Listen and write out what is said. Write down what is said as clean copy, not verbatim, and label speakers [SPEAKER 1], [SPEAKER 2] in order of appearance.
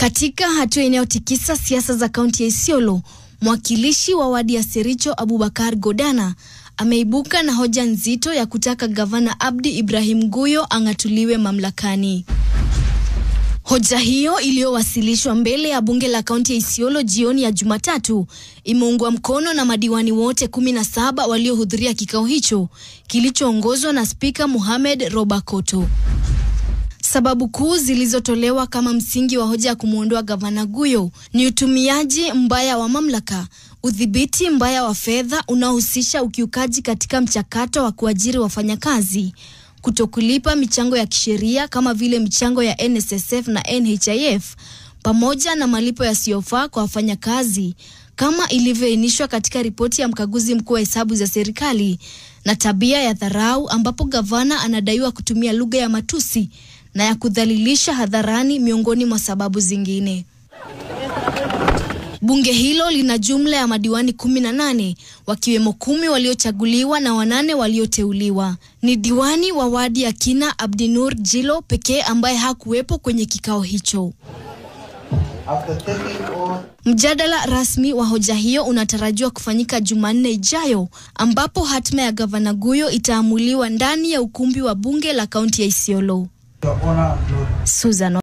[SPEAKER 1] Katika hatua inayotikisa siasa za kaunti ya Isiolo, mwakilishi wa wadi ya Sericho Abubakar Godana ameibuka na hoja nzito ya kutaka gavana Abdi Ibrahim Guyo ang'atuliwe mamlakani. Hoja hiyo iliyowasilishwa mbele ya bunge la kaunti ya Isiolo jioni ya Jumatatu imeungwa mkono na madiwani wote 17 waliohudhuria kikao hicho kilichoongozwa na Spika Mohamed Robakoto. Sababu kuu zilizotolewa kama msingi wa hoja ya kumwondoa gavana Guyo ni utumiaji mbaya wa mamlaka, udhibiti mbaya wa fedha unaohusisha ukiukaji katika mchakato wa kuajiri wafanyakazi, kutokulipa michango ya kisheria kama vile michango ya NSSF na NHIF, pamoja na malipo yasiyofaa kwa wafanyakazi kama ilivyoainishwa katika ripoti ya mkaguzi mkuu wa hesabu za serikali, na tabia ya dharau ambapo gavana anadaiwa kutumia lugha ya matusi na ya kudhalilisha hadharani miongoni mwa sababu zingine. Bunge hilo lina jumla ya madiwani 18 wakiwemo 10 waliochaguliwa na 8 walioteuliwa. Ni diwani wa wadi ya Kina Abdinur Jilo pekee ambaye hakuwepo kwenye kikao hicho. Mjadala rasmi wa hoja hiyo unatarajiwa kufanyika Jumanne ijayo ambapo hatma ya gavana Guyo itaamuliwa ndani ya ukumbi wa bunge la kaunti ya Isiolo. Susan